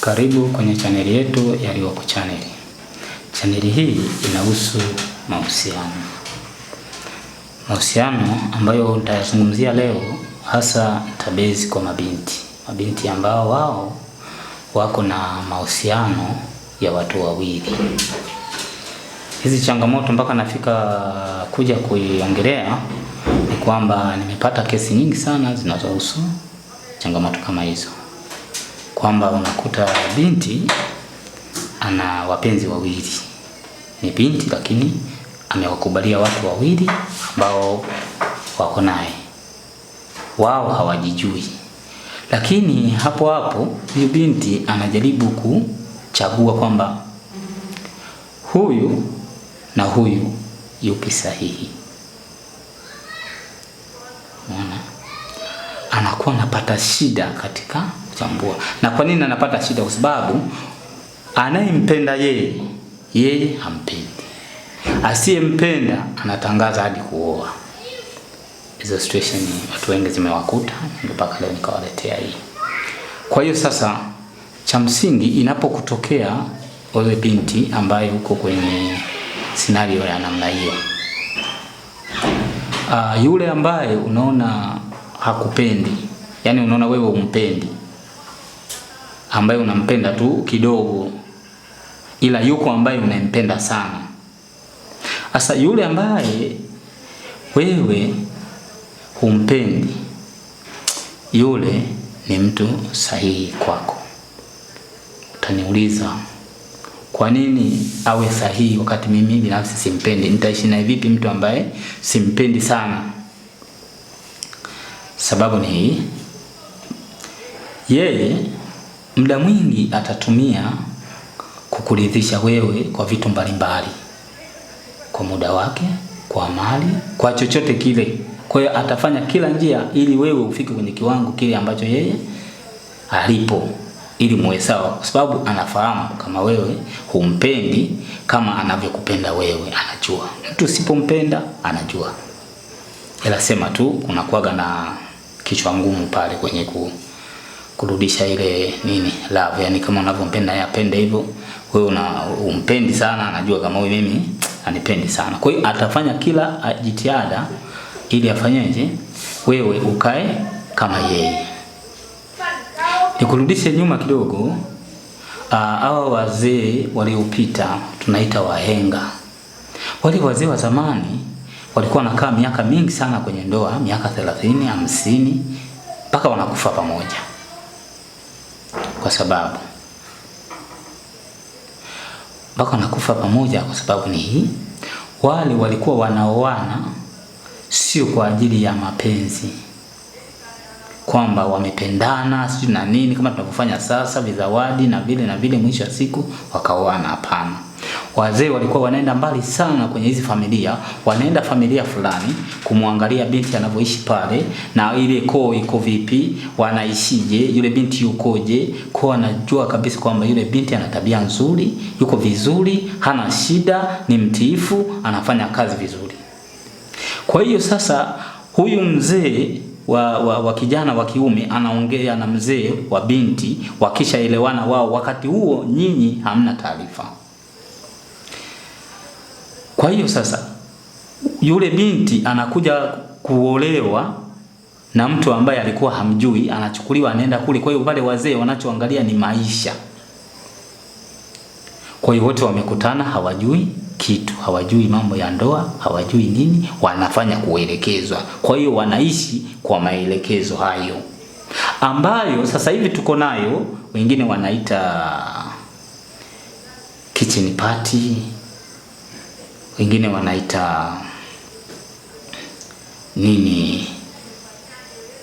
Karibu kwenye chaneli yetu ya Riwako Channel. Chaneli hii inahusu mahusiano. Mahusiano ambayo nitayazungumzia leo hasa nitabezi kwa mabinti. Mabinti ambao wao wako na mahusiano ya watu wawili. Hizi changamoto mpaka nafika kuja kuiongelea ni kwamba nimepata kesi nyingi sana zinazohusu changamoto kama hizo, kwamba unakuta binti ana wapenzi wawili, ni binti lakini amewakubalia watu wawili ambao wako naye, wao hawajijui, lakini hapo hapo huyu binti anajaribu kuchagua kwamba huyu na huyu yupi sahihi. Unaona, anakuwa anapata shida katika kuchambua. Na kwa nini anapata shida? Kwa sababu anayempenda yeye, yeye hampendi, asiyempenda anatangaza hadi kuoa. Hizo situation watu wengi zimewakuta, ndio mpaka leo nikawaletea hii. Kwa hiyo sasa, cha msingi inapokutokea wewe binti ambaye uko kwenye scenario ya namna hiyo, yule ambaye unaona hakupendi, yani unaona wewe umpendi, ambaye unampenda tu kidogo, ila yuko ambaye unampenda sana. Sasa yule ambaye wewe humpendi, yule ni mtu sahihi kwako. Utaniuliza, kwa nini awe sahihi wakati mimi binafsi simpendi? Nitaishi naye vipi mtu ambaye simpendi sana? Sababu ni hii, yeye muda mwingi atatumia kukuridhisha wewe kwa vitu mbalimbali, kwa muda wake, kwa mali, kwa chochote kile. Kwa hiyo atafanya kila njia ili wewe ufike kwenye kiwango kile ambacho yeye alipo, ili muwe sawa, kwa sababu anafahamu kama wewe humpendi kama anavyokupenda wewe. Anajua mtu usipompenda anajua, ila sema tu kunakuwaga na kichwa ngumu pale kwenye kurudisha ile nini love, yani kama unavyompenda yeye apende hivyo, wewe una umpendi sana, anajua kama huyu mimi anipendi sana. Kwa hiyo atafanya kila jitihada ili afanyeje, wewe ukae kama yeye. Nikurudishe nyuma kidogo. Hawa wazee waliopita tunaita wahenga. Wale wazee wa zamani walikuwa wanakaa miaka mingi sana kwenye ndoa, miaka 30, 50 mpaka wanakufa pamoja. Kwa sababu mpaka wanakufa pamoja, kwa sababu ni hii, wale walikuwa wanaoana sio kwa ajili ya mapenzi, kwamba wamependana sijui na nini kama tunavyofanya sasa, vizawadi na vile na vile, mwisho wa siku wakaoana. Hapana, wazee walikuwa wanaenda mbali sana kwenye hizi familia, wanaenda familia fulani kumwangalia binti anavyoishi pale na ile koo iko vipi, wanaishije, yule binti yukoje. Kwa wanajua kabisa kwamba yule binti ana tabia nzuri, yuko vizuri, hana shida, ni mtiifu, anafanya kazi vizuri. Kwa hiyo sasa huyu mzee wa kijana wa kiume anaongea na mzee wa binti, wakishaelewana wao, wakati huo nyinyi hamna taarifa. Kwa hiyo sasa yule binti anakuja kuolewa na mtu ambaye alikuwa hamjui, anachukuliwa anaenda kule. Kwa hiyo wale wazee wanachoangalia ni maisha. Kwa hiyo wote wamekutana, hawajui kitu, hawajui mambo ya ndoa, hawajui nini, wanafanya kuelekezwa. Kwa hiyo wanaishi kwa maelekezo hayo ambayo sasa hivi tuko nayo, wengine wanaita kitchen party, wengine wanaita nini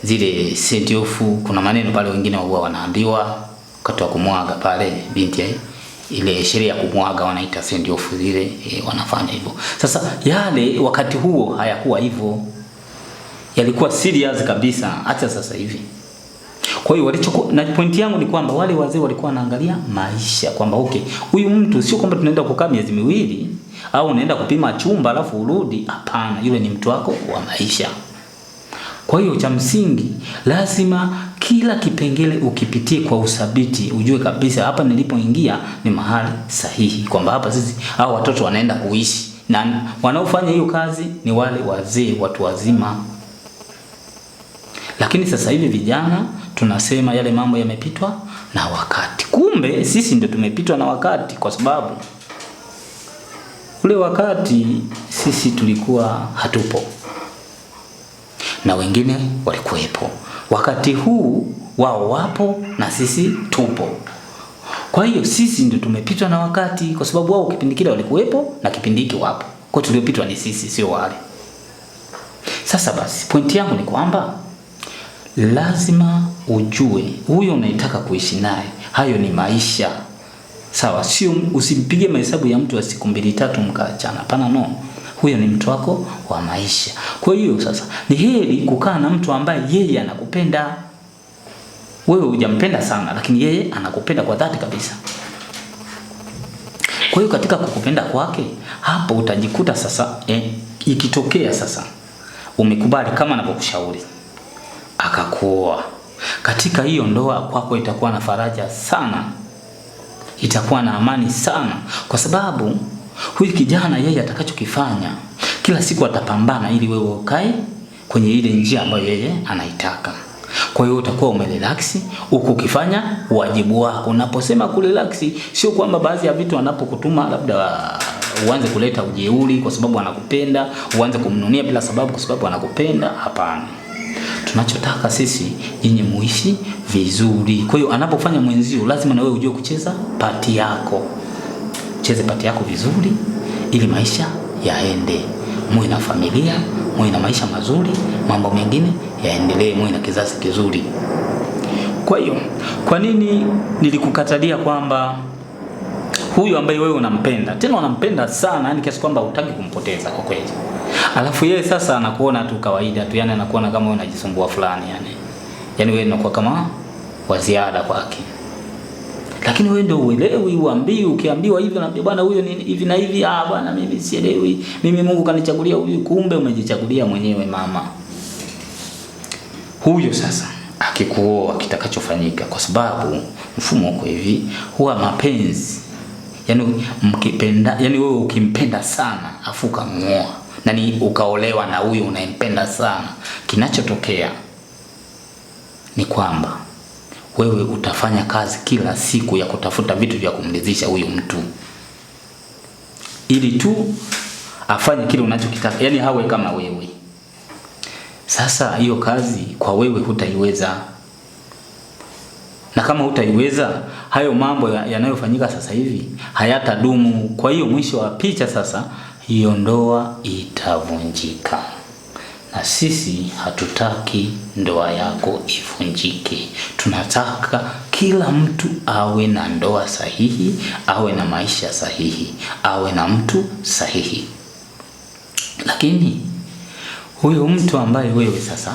zile send off. Kuna maneno pale wengine huwa wanaambiwa wakati wa kumwaga pale binti, ile sherehe ya kumwaga wanaita send off zile, wanafanya hivyo. Sasa yale wakati huo hayakuwa hivyo, yalikuwa serious kabisa, hata sasa hivi. Kwa hiyo walichokuwa na point yangu ni kwamba wale wazee walikuwa wanaangalia maisha kwamba okay, huyu mtu sio kwamba tunaenda kukaa miezi miwili au unaenda kupima chumba alafu urudi. Hapana, yule ni mtu wako wa maisha. Kwa hiyo cha msingi lazima kila kipengele ukipitie kwa uthabiti, ujue kabisa hapa nilipoingia ni mahali sahihi, kwamba hapa sisi hao watoto wanaenda kuishi, na wanaofanya hiyo kazi ni wale wazee, watu wazima. Lakini sasa hivi vijana tunasema yale mambo yamepitwa na wakati. Kumbe sisi ndio tumepitwa na wakati, kwa sababu ule wakati sisi tulikuwa hatupo na wengine walikuwepo. Wakati huu wao wapo na sisi tupo. Kwa hiyo sisi ndio tumepitwa na wakati, kwa sababu wao kipindi kile walikuwepo na kipindi hiki wapo. Kwa hiyo tuliopitwa ni sisi, sio wale. Sasa basi, pointi yangu ni kwamba lazima ujue huyo unayetaka kuishi naye, hayo ni maisha. Sawa, sio usimpige mahesabu ya mtu wa siku mbili tatu mkaachana. Hapana, no. Huyo ni mtu wako wa maisha. Kwa hiyo sasa ni heri kukaa na mtu ambaye yeye anakupenda. Wewe hujampenda sana, lakini yeye anakupenda kwa dhati kabisa. Kwa hiyo katika kukupenda kwake, hapo utajikuta sasa ikitokea sasa umekubali kama anavyokushauri akakuoa, katika hiyo ndoa kwako itakuwa na faraja sana, itakuwa na amani sana, kwa sababu huyu kijana yeye atakachokifanya kila siku atapambana ili wewe ukae kwenye ile njia ambayo yeye anaitaka. Kwa hiyo utakuwa umerelax huku ukifanya wajibu wako. Unaposema kurelax, sio kwamba baadhi ya vitu anapokutuma labda uanze kuleta ujeuri kwa sababu anakupenda, uanze kumnunia bila sababu kwa sababu anakupenda. Hapana. Tunachotaka sisi nyinyi muishi vizuri. Kwa hiyo anapofanya mwenzio, lazima na wewe ujue kucheza pati yako. Cheze pati yako vizuri ili maisha yaende. Muwe na familia, muwe na maisha mazuri, mambo mengine yaendelee, muwe na kizazi kizuri. Kwa hiyo, kwa nini nilikukatalia kwamba huyu ambaye wewe unampenda, tena unampenda sana, yani kiasi kwamba hutaki kumpoteza kwa kweli. Alafu yeye sasa anakuona tu kawaida tu, yani anakuona kama wewe unajisumbua fulani yani. Yani wewe unakuwa kama wa ziada kwake. Lakini wewe ndio uelewi, uambii, ukiambiwa hivyo unaambia bwana huyo ni hivi na hivi, ah bwana mimi sielewi. Mimi Mungu kanichagulia huyu, kumbe umejichagulia mwenyewe mama. Huyo sasa akikuoa kitakachofanyika, kwa sababu mfumo uko hivi, huwa mapenzi yani mkipenda, yani wewe ukimpenda sana afu ukamuoa, na ukaolewa na huyu unayempenda sana, kinachotokea ni kwamba wewe utafanya kazi kila siku ya kutafuta vitu vya kumridhisha huyu mtu ili tu afanye kile unachokitaka, yani hawe kama wewe. Sasa hiyo kazi kwa wewe hutaiweza, na kama hutaiweza, hayo mambo yanayofanyika sasa hivi hayatadumu. Kwa hiyo mwisho wa picha sasa, hiyo ndoa itavunjika, na sisi hatutaki ndoa yako ivunjike. Tunataka kila mtu awe na ndoa sahihi, awe na maisha sahihi, awe na mtu sahihi. Lakini huyo mtu ambaye wewe sasa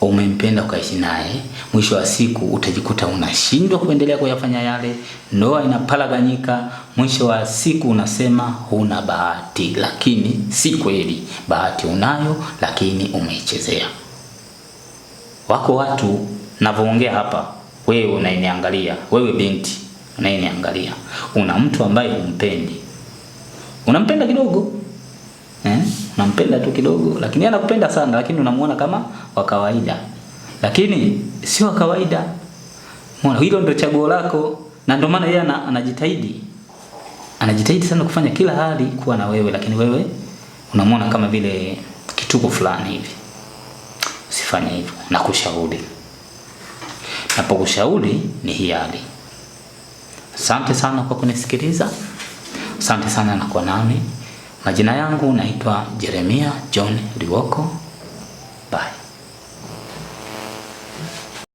umempenda ukaishi naye, mwisho wa siku utajikuta unashindwa kuendelea kuyafanya yale, ndoa inapalaganyika. Mwisho wa siku unasema huna bahati, lakini si kweli. Bahati unayo, lakini umeichezea. Wako watu navyoongea hapa, wewe unayeniangalia, wewe binti unayeniangalia, una mtu ambaye humpendi, unampenda kidogo unampenda tu kidogo, lakini yeye anakupenda sana, lakini unamuona kama wa kawaida, lakini sio wa kawaida. Umeona, hilo ndio chaguo lako, na ndio maana yeye anajitahidi, anajitahidi sana kufanya kila hali kuwa na wewe, lakini wewe unamuona kama vile kituko fulani hivi. Usifanye hivyo, nakushauri. Napokushauri ni hiari. Asante sana kwa kunisikiliza. Asante sana na kwa nami. Majina yangu naitwa Jeremia John Liwoko.